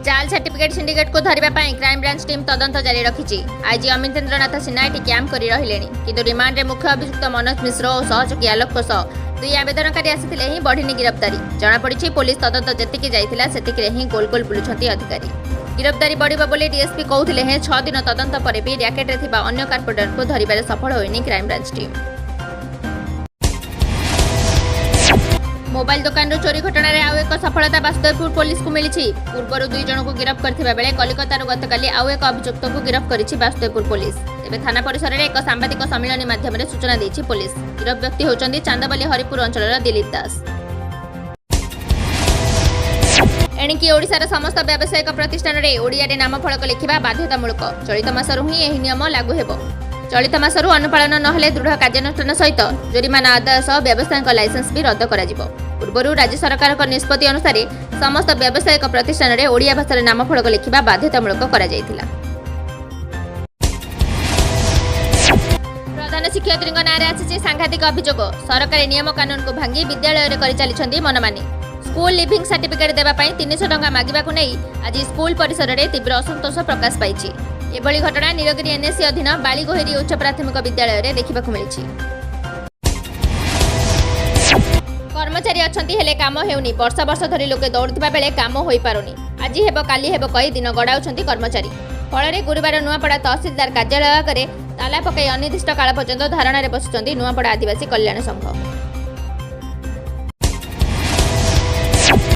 ଜାଲ୍ ସାର୍ଟିଫିକେଟ୍ ସିଣ୍ଡିକେଟ୍କୁ ଧରିବା ପାଇଁ କ୍ରାଇମବ୍ରାଞ୍ଚ ଟିମ୍ ତଦନ୍ତ ଜାରି ରଖିଛି। ଆଇଜି ଅମିତେନ୍ଦ୍ରନାଥ ସିହ୍ନା ଏଠି କ୍ୟାମ୍ପ କରି ରହିଲେଣି। କିନ୍ତୁ ରିମାଣ୍ଡରେ ମୁଖ୍ୟ ଅଭିଯୁକ୍ତ ମନୋଜ ମିଶ୍ର ଓ ସହଯୋଗୀ ଆଲୋକଙ୍କ ସହ ଦୁଇ ଆବେଦନକାରୀ ଆସିଥିଲେ ହିଁ ବଢ଼ିନି ଗିରଫଦାରୀ। ଜଣାପଡ଼ିଛି, ପୋଲିସ ତଦନ୍ତ ଯେତିକି ଯାଇଥିଲା, ସେତିକିରେ ହିଁ ଗୋଲ ଗୋଲ ବୁଲୁଛନ୍ତି ଅଧିକାରୀ। ଗିରଫଦାରୀ ବଢ଼ିବ ବୋଲି ଡିଏସ୍ପି କହୁଥିଲେ ହେଁ 6 ଦିନ ତଦନ୍ତ ପରେ ବି ର୍ୟାକେଟରେ ଥିବା ଅନ୍ୟ କାର୍ପେଟରଙ୍କୁ ଧରିବାରେ ସଫଳ ହୋଇନି କ୍ରାଇମବ୍ରାଞ୍ଚ ଟିମ୍। ମୋବାଇଲ ଦୋକାନରୁ ଚୋରି ଘଟଣାରେ ଆଉ ଏକ ସଫଳତା ବାସୁଦେବପୁର ପୋଲିସକୁ ମିଳିଛି। ପୂର୍ବରୁ ଦୁଇ ଜଣଙ୍କୁ ଗିରଫ କରିଥିବା ବେଳେ କଲିକତାରୁ ଗତକାଲି ଆଉ ଏକ ଅଭିଯୁକ୍ତକୁ ଗିରଫ କରିଛି ବାସୁଦେବପୁର ପୋଲିସ। ତେବେ ଥାନା ପରିସରରେ ଏକ ସାମ୍ବାଦିକ ସମ୍ମିଳନୀ ମାଧ୍ୟମରେ ସୂଚନା ଦେଇଛି ପୋଲିସ। ଗିରଫ ବ୍ୟକ୍ତି ହେଉଛନ୍ତି ଚାନ୍ଦବାଲି ହରିପୁର ଅଞ୍ଚଳର ଦିଲ୍ଲୀପ ଦାସ। ଏଣିକି ଓଡ଼ିଶାର ସମସ୍ତ ବ୍ୟାବସାୟିକ ପ୍ରତିଷ୍ଠାନରେ ଓଡ଼ିଆରେ ନାମଫଳକ ଲେଖିବା ବାଧ୍ୟତାମୂଳକ। ଚଳିତ ମାସରୁ ହିଁ ଏହି ନିୟମ ଲାଗୁ ହେବ। ଚଳିତ ମାସରୁ ଅନୁପାଳନ ନହେଲେ ଦୃଢ଼ କାର୍ଯ୍ୟାନୁଷ୍ଠାନ ସହିତ ଜୋରିମାନା ଆଦାୟ ସହ ବ୍ୟବସାୟୀଙ୍କ ଲାଇସେନ୍ସ ବି ରଦ୍ଦ କରାଯିବ। ପୂର୍ବରୁ ରାଜ୍ୟ ସରକାରଙ୍କ ନିଷ୍ପତ୍ତି ଅନୁସାରେ ସମସ୍ତ ବ୍ୟାବସାୟିକ ପ୍ରତିଷ୍ଠାନରେ ଓଡ଼ିଆ ଭାଷାରେ ନାମଫଳକ ଲେଖିବା ବାଧ୍ୟତାମୂଳକ କରାଯାଇଥିଲା। ପ୍ରଧାନ ଶିକ୍ଷୟିତ୍ରୀଙ୍କ ନାଁରେ ଆସିଛି ସାଂଘାତିକ ଅଭିଯୋଗ। ସରକାରୀ ନିୟମ କାନୁନକୁ ଭାଙ୍ଗି ବିଦ୍ୟାଳୟରେ କରିଚାଲିଛନ୍ତି ମନମାନି। ସ୍କୁଲ ଲିଭିଂ ସାର୍ଟିଫିକେଟ୍ ଦେବା ପାଇଁ 300 ଟଙ୍କା ମାଗିବାକୁ ନେଇ ଆଜି ସ୍କୁଲ ପରିସରରେ ତୀବ୍ର ଅସନ୍ତୋଷ ପ୍ରକାଶ ପାଇଛି। ଏଭଳି ଘଟଣା ନୀଳଗିରି ଏନ୍ଏସି ଅଧୀନ ବାଳିଗୋହିରୀ ଉଚ୍ଚ ପ୍ରାଥମିକ ବିଦ୍ୟାଳୟରେ ଦେଖିବାକୁ ମିଳିଛି। କର୍ମଚାରୀ ଅଛନ୍ତି, ହେଲେ କାମ ହେଉନି। ବର୍ଷ ବର୍ଷ ଧରି ଲୋକେ ଦୌଡୁଥିବା ବେଳେ କାମ ହୋଇପାରୁନି। ଆଜି ହେବ, କାଲି ହେବ କହି ଦିନ ଗଡ଼ାଉଛନ୍ତି କର୍ମଚାରୀ। ଫଳରେ ଗୁରୁବାର ନୂଆପଡ଼ା ତହସିଲଦାର କାର୍ଯ୍ୟାଳୟ ଆଗରେ ତାଲା ପକାଇ ଅନିର୍ଦ୍ଦିଷ୍ଟ କାଳ ପର୍ଯ୍ୟନ୍ତ ଧାରଣାରେ ବସିଛନ୍ତି ନୂଆପଡ଼ା ଆଦିବାସୀ କଲ୍ୟାଣ ସଂଘ।